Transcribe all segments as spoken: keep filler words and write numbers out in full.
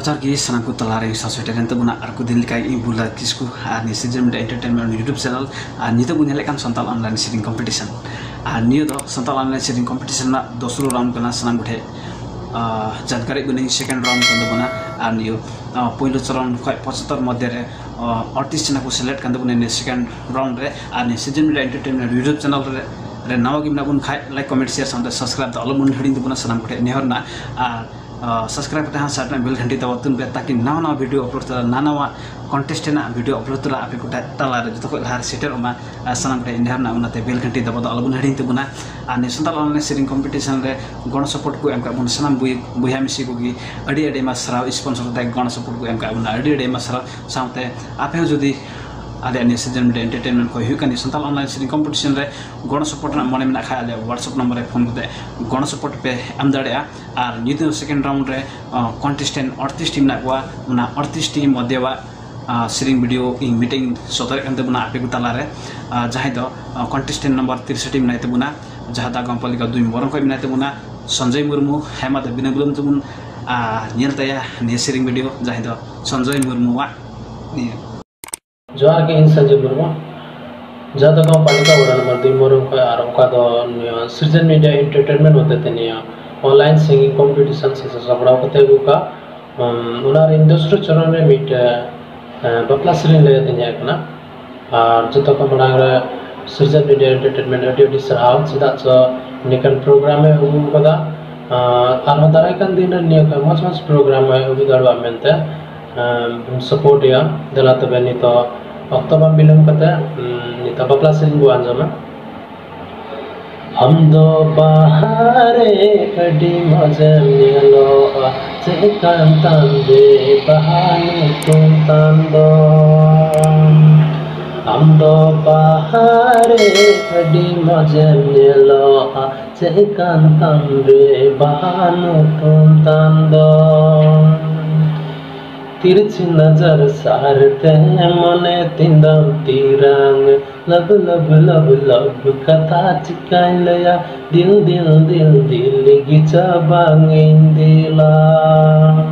ᱡᱚᱦᱟᱨ ᱜᱮ ᱥᱟᱱᱟᱢ ᱠᱚ ᱛᱟᱞᱟᱨᱮ ᱥᱟᱶ ᱥᱮᱴᱮᱨᱮᱱ ᱛᱟᱵᱚᱱᱟ ᱟᱨ ᱠᱚ ᱫᱤᱱ ᱞᱮᱠᱟ ᱤᱧ ᱵᱩᱞᱟ ᱠᱤᱥᱠᱩ ᱟᱨ ᱱᱤᱭᱟᱹ ᱥᱤᱡᱚᱱ ᱢᱤᱰᱤᱭᱟ ᱮᱱᱴᱟᱨᱴᱮᱱᱢᱮᱱᱴ YouTube ᱪᱮᱱᱮᱞ ᱟᱨ ᱱᱤᱛᱚᱜ ᱵᱚᱱ ᱧᱮᱞᱮᱫ ᱠᱟᱱ ᱥᱟᱱᱛᱟᱲ ᱚᱱᱞᱟᱭᱤᱱ ᱥᱮᱨᱮᱧ ᱠᱚᱢᱯᱤᱴᱤᱥᱚᱱ᱾ ᱟᱨ ᱱᱤᱭᱟᱹ ᱫᱚ ᱥᱟᱱᱛᱟᱲ ᱚᱱᱞᱟᱭᱤᱱ ᱥᱮᱨᱮᱧ ᱠᱚᱢᱯᱤᱴᱤᱥᱚᱱ ᱨᱮᱱᱟᱜ ᱫᱚᱥᱨᱚ ᱨᱟᱣᱩᱱᱰ ᱠᱟᱱᱟ᱾ ᱥᱟᱱᱟᱢ ᱠᱚᱴᱷᱮᱱ ᱡᱟᱱᱠᱟᱨᱤ ᱵᱮᱱᱟᱹᱧ ᱥᱮᱠᱮᱱᱰ ᱨᱟᱣᱩᱱᱰ ᱠᱟᱱ ᱛᱟᱵᱚᱱᱟ᱾ ᱟᱨ ᱱᱤᱭᱟᱹ ᱯᱳᱭᱞᱳ ᱪᱚᱨᱚᱱ ᱠᱷᱚᱱ ᱯᱚᱸᱪᱟᱛᱛᱚᱨ ᱢᱚᱫᱽᱫᱷᱮ ᱨᱮ ᱟᱨᱴᱤᱥᱴ ᱡᱟᱦᱟᱸ ᱠᱚ ᱥᱤᱞᱮᱠᱴ ᱠᱟᱱ ᱛᱟᱵᱚᱱᱟ ᱱᱤᱭᱟᱹ ᱥᱮᱠᱮᱱᱰ ᱨᱟᱣᱩᱱᱰ ᱨᱮ᱾ ᱟᱨ ᱱᱤᱭᱟᱹ ᱥᱤᱡᱚᱱ ᱢᱤᱰᱤᱭᱟ ᱮᱱᱴᱟᱨᱴᱮᱱᱢᱮᱱᱴ YouTube ᱪᱮᱱᱮᱞ ᱨᱮ ᱨᱮ ᱱᱟᱣᱟ ᱜᱮ ᱢᱮᱱᱟᱜ ᱵᱚᱱ ᱠᱷᱟᱡ ᱞᱟᱭᱤᱠ ᱠᱚᱢᱮᱱᱴ ᱥᱮᱭᱟᱨ ᱥᱟᱶᱛᱮ ᱥᱟᱵᱥᱠᱨᱟᱭᱤᱵ ᱫᱚ ᱟᱞᱚ ᱵᱚᱱ ᱦᱤᱲᱤᱧ ᱛᱟᱵᱚᱱᱟ ᱥᱟᱱᱟᱢ ᱠᱚᱴᱷᱮᱱ ᱱᱮᱦᱚᱨ ᱨᱮᱱᱟᱜ᱾ ᱟᱨ ᱥᱟᱵᱥᱠᱨᱟᱭᱤᱵ ᱠᱟᱛᱮ ᱦᱟᱸᱜ ᱥᱟᱨ ᱨᱮᱱᱟᱜ ᱵᱮᱞ ᱜᱷᱟᱱᱴᱤ ᱫᱟᱵᱟᱣ ᱛᱟᱵᱚᱱ ᱯᱮ ᱛᱟᱠᱤ ᱱᱟᱣᱟ ᱱᱟᱣᱟ ᱵᱷᱤᱰᱤᱭᱳ ᱟᱯᱞᱳᱰ ᱛᱚᱨᱟ ᱱᱟᱣᱟ ᱱᱟᱣᱟ ᱠᱚᱱᱴᱮᱥᱴ ᱨᱮᱱᱟᱜ ᱵᱷᱤᱰᱤᱭᱳ ᱟᱯᱞᱳᱰ ᱛᱚᱨᱟ ᱟᱯᱮ ᱠᱚᱴᱷᱮᱱ ᱛᱟᱞᱟᱨᱮ ᱡᱚᱛᱚ ᱠᱷᱚᱱ ᱞᱟᱦᱟ ᱨᱮ ᱥᱮᱴᱮᱨᱚᱜ ᱢᱟ᱾ ᱟᱨ ᱥᱟᱱᱟᱢ ᱠᱚᱴᱷᱮᱱ ᱱᱮᱦᱚᱨ ᱨᱮᱱᱟᱜ ᱚᱱᱟᱛᱮ ᱵᱮᱞ ᱜᱷᱟᱱᱴᱤ ᱫᱟᱵᱟᱣ ᱫᱚ ᱟᱞᱚ ᱵᱚᱱ ᱦᱤᱲᱤᱧ ᱛᱟᱵᱚᱱᱟ᱾ ᱟᱨ ᱱᱤᱭᱟᱹ ᱥᱟᱱᱛᱟᱲ ᱚᱱᱞᱟᱭᱤᱱ ᱥᱮᱨᱮᱧ ᱠᱚᱢᱯᱤᱴᱤᱥᱚᱱ ᱨᱮ ᱜᱚᱲᱚ ᱥᱚᱯᱚᱦᱚᱫ ᱠᱚ ᱮᱢ ᱠᱟᱜ ᱵᱚᱱ ᱥᱟᱱᱟᱢ ᱵᱚᱭ- ᱵᱚᱭᱦᱟ ᱢᱤᱥᱤ ᱠᱚᱜᱮ ᱟᱹᱰᱤ ᱟᱹᱰᱤ ᱟᱭᱢᱟ ᱥᱟᱨᱦᱟᱣ᱾ ᱥᱯᱚᱱᱥᱚᱨ ᱠᱟᱛᱮ ᱜᱚᱲᱚ ᱥᱚᱯᱚᱦᱚᱫ ᱠᱚ ᱮᱢ ᱠᱟᱜ ᱵᱚᱱᱟ ᱟᱹᱰᱤ ᱟᱹᱰᱤ ᱟᱭᱢᱟ ᱥᱟᱨᱦᱟᱣ᱾ ᱥᱟᱶᱛᱮ ᱟᱯᱮ ᱦᱚᱸ ᱡᱩᱫᱤ ᱟᱞᱮᱭᱟᱜ ᱱᱤᱭᱟᱹ ᱥᱤᱡᱚᱱ ᱢᱤᱰᱤᱭᱟ ᱮᱱᱴᱟᱨᱴᱮᱱᱢᱮᱱᱴ ᱠᱷᱚᱱ ᱦᱩᱭᱩᱜ ᱠᱟᱱ ᱱᱤᱭᱟᱹ ᱥᱟᱱᱛᱟᱲ ᱚᱱᱞᱟᱭᱤᱱ ᱥᱮᱨᱮᱧ ᱠᱚᱢᱯᱤᱴᱤᱥᱚᱱ ᱨᱮ ᱜᱚᱲᱚ ᱥᱚᱯᱚᱦᱚᱫ ᱨᱮᱱᱟᱜ ᱢᱚᱱᱮ ᱢᱮᱱᱟᱜ ᱠᱷᱟᱱ ᱟᱞᱮᱭᱟᱜ WhatsApp ᱱᱚᱢᱵᱚᱨ ᱨᱮ ᱯᱷᱳᱱ ᱠᱟᱛᱮ ᱜᱚᱲᱚ ᱥᱚᱯᱚᱦᱚᱫ ᱯᱮ ᱮᱢ ᱫᱟᱲᱮᱭᱟᱜᱼᱟ᱾ ᱟᱨ ᱱᱤᱛᱚᱜ ᱥᱮᱠᱮᱱᱰ ᱨᱟᱣᱩᱱᱰ ᱨᱮ ᱠᱚᱱᱴᱮᱥᱴᱮᱱᱴ ᱟᱴᱛᱨᱤᱥ ᱴᱤ ᱢᱮᱱᱟᱜ ᱠᱚᱣᱟ᱾ ᱚᱱᱟ ᱟᱴᱛᱨᱤᱥ ᱴᱤ ᱢᱚᱫᱽᱫᱷᱮᱣᱟᱜ ᱥᱮᱨᱮᱧ ᱵᱷᱤᱰᱤᱭᱳ ᱤᱧ ᱢᱤᱫᱴᱮᱱ ᱥᱚᱫᱚᱨᱮᱫ ᱠᱟᱱ ᱛᱟᱵᱚᱱᱟ ᱟᱯᱮ ᱠᱚ ᱛᱟᱞᱟᱨᱮ, ᱟᱨ ᱡᱟᱦᱟᱸᱭ ᱫᱚ ᱠᱚᱱᱴᱮᱥᱴᱮᱱᱴ ᱱᱟᱢᱵᱟᱨ ᱛᱤᱨᱥᱚᱴᱴᱤ ᱢᱮᱱᱟᱭ ᱛᱟᱵᱚᱱᱟ, ᱡᱟᱦᱟᱸ ᱫᱚ ᱜᱟᱢ ᱯᱟᱞᱤᱠᱟ ᱫᱩᱭ ᱢᱚᱨᱚᱝ ᱠᱷᱚᱱ ᱢᱮᱱᱟᱭ ᱛᱟᱵᱚᱱᱟ ᱥᱚᱧᱡᱚᱭ ᱢᱩᱨᱢᱩ᱾ ᱦᱮᱸ, ᱢᱟ ᱫᱚ ᱵᱤᱱᱟᱹ ᱵᱤᱞᱚᱢ ᱛᱮᱵᱚᱱ ᱟᱨ ᱧᱮᱞ ᱛᱟᱭᱟ ᱱᱤᱭᱟᱹ ᱥᱮᱨᱮᱧ ᱵᱷᱤᱰᱤᱭᱳ ᱡᱟᱦᱟᱸᱭ ᱫᱚ ᱥᱚᱧᱡᱚᱭ ᱢᱩᱨᱢᱩᱣᱟᱜ ᱱᱤᱭᱟᱹ᱾ ᱡᱚᱦᱟᱨ ᱜᱮ, ᱤᱧ ᱥᱚᱧᱡᱚᱭ ᱢᱩᱨᱢᱩ, ᱡᱟᱦᱟᱸ ᱫᱚ ᱜᱟᱢ ᱯᱟᱞᱤᱠᱟ ᱚᱲᱟᱜ ᱱᱚᱢᱵᱚᱨ ᱫᱩᱭ ᱢᱚᱨᱚᱝ ᱠᱷᱚᱱ, ᱟᱨ ᱚᱱᱠᱟ ᱫᱚ ᱱᱤᱭᱟᱹ ᱥᱤᱨᱡᱚᱱ ᱢᱤᱰᱤᱭᱟ ᱮᱱᱴᱟᱨᱴᱮᱱᱢᱮᱱᱴ ᱦᱚᱛᱮ ᱛᱮ ᱱᱤᱭᱟᱹ ᱚᱱᱞᱟᱭᱤᱱ ᱥᱤᱝᱜᱤᱝ ᱠᱚᱢᱯᱤᱴᱤᱥᱚᱱ ᱥᱮ ᱥᱟᱯᱲᱟᱣ ᱠᱟᱛᱮ ᱟᱹᱜᱩ ᱠᱟᱜ᱾ ᱚᱱᱟ ᱨᱮ ᱤᱧ ᱫᱚᱥᱨᱚ ᱪᱚᱨᱚᱱ ᱨᱮ ᱢᱤᱫ ᱵᱟᱯᱞᱟ ᱥᱮᱨᱮᱧ ᱞᱟᱹᱭ ᱟᱹᱫᱤᱧ ᱦᱮᱡ ᱟᱠᱟᱱᱟ᱾ ᱟᱨ ᱡᱚᱛᱚ ᱠᱷᱚᱱ ᱢᱟᱲᱟᱝ ᱨᱮ ᱥᱤᱨᱡᱚᱱ ᱢᱤᱰᱤᱭᱟ ᱮᱱᱴᱟᱨᱴᱮᱱᱢᱮᱱᱴ ᱟᱹᱰᱤ ᱟᱹᱰᱤ ᱥᱟᱨᱦᱟᱣ, ᱪᱮᱫᱟᱜ ᱪᱚ ᱱᱤᱝᱠᱟᱱ ᱯᱨᱳᱜᱨᱟᱢ ᱮ ᱟᱹᱜᱩ ᱟᱠᱟᱫᱟ᱾ ᱟᱨᱦᱚᱸ ᱫᱟᱨᱟᱭ ᱠᱟᱱ ᱫᱤᱱ ᱨᱮ ᱱᱤᱭᱟᱹ ᱠᱷᱚᱱ ᱢᱚᱡᱽ ᱢᱚᱡᱽ ᱯᱨᱳᱜᱨᱟᱢ ᱮ ᱟᱹᱜᱩ ᱫᱟᱲᱮᱭᱟᱜ ᱢᱮᱱᱛᱮ ᱥᱟᱯᱳᱨᱴ ᱮᱭᱟ᱾ ᱫᱮᱞᱟ ᱛᱚᱵᱮ ᱱᱤᱛᱚᱜ ᱚᱠᱛᱚ ᱵᱟᱝ ᱵᱤᱞᱚᱢ ᱠᱟᱛᱮ ᱱᱤᱛᱚᱜ ᱵᱟᱯᱞᱟ ᱥᱮᱨᱮᱧ ᱵᱚ ᱟᱸᱡᱚᱢᱟ᱾ ᱟᱢ ᱫᱚ ᱵᱟᱦᱟ ᱨᱮ ᱟᱹᱰᱤ ᱢᱚᱡᱮᱢ ᱧᱮᱞᱚᱜᱼᱟ, ᱪᱮᱫ ᱠᱟᱱ ᱛᱟᱢ ᱨᱮ ᱵᱟᱦᱟ ᱧᱩᱛᱩᱢ ᱛᱟᱢ ᱫᱚ? ᱟᱢ ᱫᱚ ᱵᱟᱦᱟ ᱨᱮ ᱟᱹᱰᱤ ᱢᱚᱡᱮᱢ ᱧᱮᱞᱚᱜᱼᱟ, ᱪᱮᱫ ᱠᱟᱱ ᱛᱟᱢ ᱨᱮ ᱵᱟᱦᱟ ᱧᱩᱛᱩᱢ ᱛᱟᱢ ᱫᱚ? ᱛᱤᱨᱪᱷᱤ ᱱᱚᱡᱚᱨ ᱥᱟᱨ ᱛᱮ ᱢᱚᱱᱮ ᱛᱤᱧ ᱫᱚᱢ ᱛᱤᱨᱟᱝ᱾ ᱞᱟᱵ ᱞᱟᱵ ᱞᱟᱵ ᱞᱟᱵ ᱠᱟᱛᱷᱟ ᱪᱤᱠᱟᱹᱧ ᱞᱟᱹᱭᱟ, ᱫᱤᱞ ᱫᱤᱞ ᱫᱤᱞ ᱫᱤᱞ ᱜᱤᱪᱟ ᱵᱟᱝ ᱤᱧ ᱫᱤᱞᱟ᱾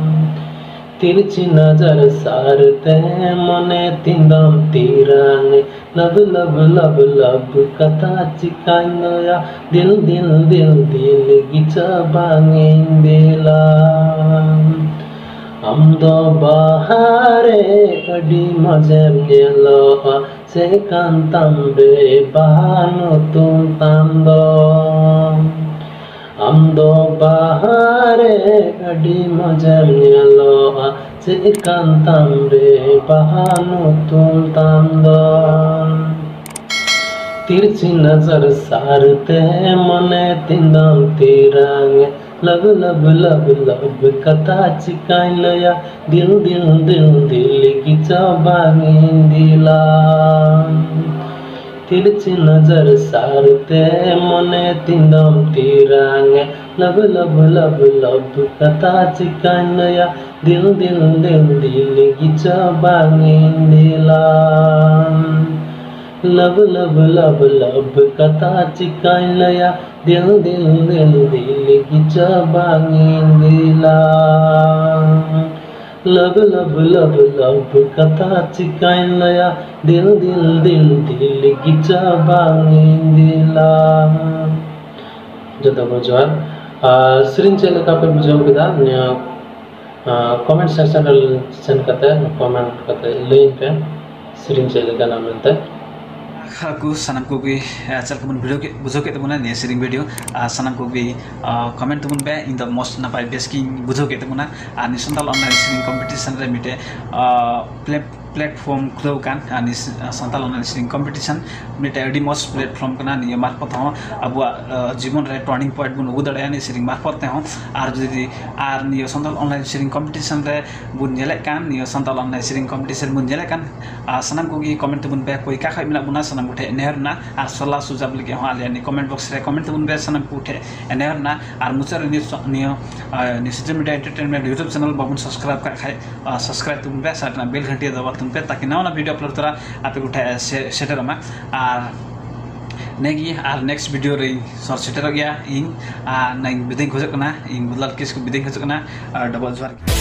ᱛᱤᱨᱪᱷᱤ ᱱᱟᱡᱟᱨ ᱥᱟᱨ ᱛᱮ ᱢᱚᱱᱮ ᱛᱤᱸᱫᱟᱢ ᱛᱤᱨᱟᱝ, ᱞᱟᱵ ᱞᱟᱵ ᱞᱟᱵ ᱞᱟᱵ ᱠᱟᱛᱷᱟ ᱪᱤᱠᱟᱹᱧ ᱞᱟᱹᱭᱟ, ᱫᱤᱞ ᱫᱤᱞ ᱫᱤᱞ ᱫᱤᱞ ᱜᱤᱪᱷᱟ ᱵᱟᱝ ᱤᱧ ᱫᱤᱞᱟ᱾ ᱟᱢ ᱫᱚ ᱵᱟᱦᱟ ᱨᱮ ᱟᱹᱰᱤ ᱢᱚᱡᱮᱢ ᱧᱮᱞᱚᱜᱼᱟ, ᱪᱮᱫ ᱠᱟᱱ ᱛᱟᱢ ᱨᱮ ᱵᱟᱦᱟ ᱧᱩᱛᱩᱢ ᱛᱟᱢ ᱫᱚ? ᱟᱢ ᱫᱚ ᱵᱟᱦᱟ ᱨᱮ ᱟᱹᱰᱤ ᱢᱚᱡᱮᱢ ᱧᱮᱞᱚᱜᱼᱟ, ᱪᱮᱫ ᱠᱟᱱ ᱛᱟᱢ ᱨᱮ ᱵᱟᱦᱟ ᱧᱩᱛᱩᱢ ᱛᱟᱢ ᱫᱚ? ᱛᱤᱨᱪᱷᱤ ᱱᱟᱡᱟᱨ ᱥᱟᱨ ᱛᱮ ᱢᱚᱱᱮ ᱛᱤᱸᱫᱟᱢ ᱛᱤᱨᱟᱝ, ᱞᱟᱵ ᱞᱟᱵ ᱞᱟᱵ ᱞᱟᱵ ᱠᱟᱛᱷᱟ ᱪᱤᱠᱟᱹᱧ ᱞᱟᱹᱭᱟ, ᱫᱤᱞ ᱫᱤᱞ ᱫᱤᱞ ᱫᱤᱞ ᱜᱤᱪᱷᱟ ᱵᱟᱝ ᱤᱧ ᱫᱤᱞᱟ᱾ ᱛᱤᱨᱪᱷᱤ ᱱᱟᱡᱟᱨ ᱥᱟᱨ ᱛᱮ ᱢᱚᱱᱮ ᱛᱤᱸᱫᱟᱢ ᱛᱤᱨᱟᱝ, ᱞᱟᱵ ᱞᱟᱵ ᱞᱟᱵ ᱞᱟᱵ ᱠᱟᱛᱷᱟ ᱪᱤᱠᱟᱹᱧ ᱞᱟᱹᱭᱟ, ᱫᱤᱞ ᱫᱤᱞ ᱫᱤᱞ ᱫᱤᱞ ᱜᱤᱪᱷᱟ ᱵᱟᱝ ᱤᱧ ᱫᱤᱞᱟ᱾ ᱞᱟᱵ ᱞᱟᱵ ᱞᱟᱵ ᱞᱟᱵ ᱠᱟᱛᱷᱟ ᱪᱤᱠᱟᱹᱧ ᱞᱟᱹᱭᱟ, ᱫᱤᱞ ᱫᱤᱞ ᱫᱤᱞ ᱫᱤᱞ ᱜᱤᱪᱷᱟ ᱵᱟᱝ ᱤᱧ ᱫᱤᱞᱟ᱾ ᱞᱟᱵ ᱞᱟᱵ ᱞᱟᱵ ᱞᱟᱵ ᱠᱟᱛᱷᱟ ᱪᱤᱠᱟᱹᱧ ᱞᱟᱹᱭᱟ, ᱫᱤᱞ ᱫᱤᱞ ᱫᱤᱞ ᱫᱤᱞ ᱜᱤᱪᱷᱟ ᱵᱟᱝ ᱤᱧ ᱫᱤᱞᱟ᱾ ᱡᱚᱛᱚ ᱠᱚ ᱡᱚᱦᱟᱨ᱾ ᱟᱨ ᱥᱮᱨᱮᱧ ᱪᱮᱫ ᱞᱮᱠᱟ ᱯᱮ ᱵᱩᱡᱷᱟᱹᱣ ᱠᱮᱫᱟ, ᱱᱤᱭᱟᱹ ᱠᱚᱢᱮᱱᱴ ᱥᱮᱠᱥᱚᱱ ᱨᱮ ᱥᱮᱱ ᱠᱟᱛᱮ ᱠᱚᱢᱮᱱᱴ ᱠᱟᱛᱮ ᱞᱟᱹᱭ ᱯᱮ ᱥᱮᱨᱮᱧ ᱪᱮᱫ ᱞᱮᱠᱟᱱᱟ ᱢᱮᱱᱛᱮ᱾ ᱟᱠᱚ ᱥᱟᱱᱟᱢ ᱠᱚᱜᱮ, ᱟᱨ ᱪᱮᱫ ᱞᱮᱠᱟ ᱵᱚᱱ ᱵᱷᱤᱰᱤᱭᱳ ᱠᱮᱫ, ᱵᱩᱡᱷᱟᱹᱣ ᱠᱮᱫ ᱛᱟᱵᱚᱱᱟ ᱱᱤᱭᱟᱹ ᱥᱮᱨᱮᱧ ᱵᱷᱤᱰᱤᱭᱳ, ᱟᱨ ᱥᱟᱱᱟᱢ ᱠᱚᱜᱮ, ᱟᱨ ᱠᱚᱢᱮᱱᱴ ᱛᱟᱵᱚᱱ ᱯᱮ᱾ ᱤᱧ ᱫᱚ ᱢᱚᱡᱽ ᱱᱟᱯᱟᱭ ᱵᱮᱥ ᱜᱤᱧ ᱵᱩᱡᱷᱟᱹᱣ ᱠᱮᱫ ᱛᱟᱵᱚᱱᱟ᱾ ᱟᱨ ᱱᱤᱭᱟᱹ ᱥᱟᱱᱛᱟᱲ ᱚᱱᱞᱟᱭᱤᱱ ᱥᱮᱨᱮᱧ ᱠᱚᱢᱯᱤᱴᱤᱥᱚᱱ ᱨᱮ ᱢᱤᱫᱴᱮᱡ, ᱟᱨ ᱯᱞᱮ-, ᱯᱞᱮᱴᱯᱷᱚᱨᱢ ᱠᱷᱩᱞᱟᱹᱣ ᱠᱟᱱ, ᱟᱨ ᱱᱤᱭᱟᱹ ᱥᱟᱱᱛᱟᱲ ᱚᱱᱞᱟᱭᱤᱱ ᱥᱮᱨᱮᱧ ᱠᱚᱢᱯᱤᱴᱤᱥᱚᱱ ᱢᱤᱫᱴᱮᱡ ᱟᱹᱰᱤ ᱢᱚᱡᱽ ᱯᱞᱮᱴᱯᱷᱚᱨᱢ ᱠᱟᱱᱟ᱾ ᱱᱤᱭᱟᱹ ᱢᱟᱨᱯᱷᱚᱛ ᱦᱚᱸ ᱟᱵᱚᱣᱟᱜ, ᱟᱨ ᱡᱤᱵᱚᱱ ᱨᱮ ᱴᱟᱨᱱᱤᱝ ᱯᱚᱭᱮᱱᱴ ᱵᱚᱱ ᱟᱹᱜᱩ ᱫᱟᱲᱮᱭᱟᱜᱼᱟ ᱱᱤᱭᱟᱹ ᱥᱮᱨᱮᱧ ᱢᱟᱨᱯᱷᱚᱛ ᱛᱮᱦᱚᱸ᱾ ᱟᱨ ᱡᱩᱫᱤ, ᱟᱨ ᱱᱤᱭᱟᱹ ᱥᱟᱱᱛᱟᱲ ᱚᱱᱞᱟᱭᱤᱱ ᱥᱮᱨᱮᱧ ᱠᱚᱢᱯᱤᱴᱤᱥᱚᱱ ᱨᱮ ᱵᱚᱱ ᱧᱮᱞᱮᱫ ᱠᱟᱱ, ᱱᱤᱭᱟᱹ ᱥᱟᱱᱛᱟᱲ ᱚᱱᱞᱟᱭᱤᱱ ᱥᱮᱨᱮᱧ ᱠᱚᱢᱯᱤᱴᱤᱥᱚᱱ ᱵᱚᱱ ᱧᱮᱞᱮᱫ ᱠᱟᱱ, ᱟᱨ ᱥᱟᱱᱟᱢ ᱠᱚᱜᱮ ᱠᱚᱢᱮᱱᱴ ᱛᱟᱵᱚᱱ ᱯᱮ, ᱚᱠᱚᱭ ᱚᱠᱟ ᱠᱷᱚᱡ ᱢᱮᱱᱟᱜ ᱵᱚᱱᱟ, ᱥᱟᱱᱟᱢ ᱠᱚᱴᱷᱮᱱ ᱱᱮᱦᱚᱨ ᱨᱮᱱᱟᱜ᱾ ᱟᱨ ᱥᱚᱞᱟ ᱥᱩᱡᱟᱵ ᱞᱟᱹᱜᱤᱫ ᱦᱚᱸ ᱟᱞᱮᱭᱟᱜ ᱱᱤᱭᱟᱹ ᱠᱚᱢᱮᱱᱴ ᱵᱚᱠᱥ ᱨᱮ ᱠᱚᱢᱮᱱᱴ ᱛᱟᱵᱚᱱ ᱯᱮ, ᱥᱟᱱᱟᱢ ᱠᱚᱴᱷᱮᱱ ᱱᱮᱦᱚᱨ ᱨᱮᱱᱟᱜ᱾ ᱟᱨ ᱢᱩᱪᱟᱹᱫ ᱨᱮ ᱱᱤᱭᱟᱹ ᱥᱚ-, ᱱᱤᱭᱟᱹ, ᱟᱨ ᱱᱤᱭᱟᱹ social media entertainment YouTube channel ᱵᱟᱵᱚᱱ ᱥᱟᱵᱥᱠᱨᱟᱭᱤᱵ ᱠᱟᱜ ᱠᱷᱟᱡ, ᱟᱨ ᱥᱟᱵᱥᱠᱨᱟᱭᱤᱵ ᱛᱟᱵᱚᱱ ᱯᱮ, ᱥᱟᱭᱤᱰ ᱨᱮᱱᱟᱜ ᱵᱮᱞ ᱜᱷᱟᱱᱴᱤ ᱫᱟᱵᱟᱣ ᱛᱟᱵᱚᱱ ᱯᱮ, ᱛᱟᱠᱤ ᱱᱟᱣᱟ ᱱᱟᱣᱟ ᱵᱷᱤᱰᱤᱭᱳ ᱟᱯᱞᱳᱰ ᱛᱚᱨᱟ ᱟᱯᱮ ᱠᱚᱴᱷᱮᱱ ᱥᱮ-, ᱥᱮᱴᱮᱨᱚᱜ ᱢᱟ᱾ ᱟᱨ ᱱᱤᱭᱟᱹᱜᱮ, ᱟᱨ ᱱᱮᱠᱥᱴ ᱵᱷᱤᱰᱤᱭᱳ ᱨᱮᱧ ᱥᱚᱨ ᱥᱮᱴᱮᱨᱚᱜ ᱜᱮᱭᱟ ᱤᱧ᱾ ᱟᱨ ᱱᱤᱭᱟᱹ ᱵᱤᱫᱟᱹᱧ ᱠᱷᱚᱡᱚᱜ ᱠᱟᱱᱟ, ᱤᱧ ᱵᱩᱫᱷᱞᱟᱞ ᱠᱤᱥᱠᱩ ᱵᱤᱫᱟᱹᱧ ᱠᱷᱚᱡᱚᱜ ᱠᱟᱱᱟ᱾ ᱟᱨ ᱰᱚᱵᱚᱞ ᱡᱚᱦᱟᱨ ᱜᱮ᱾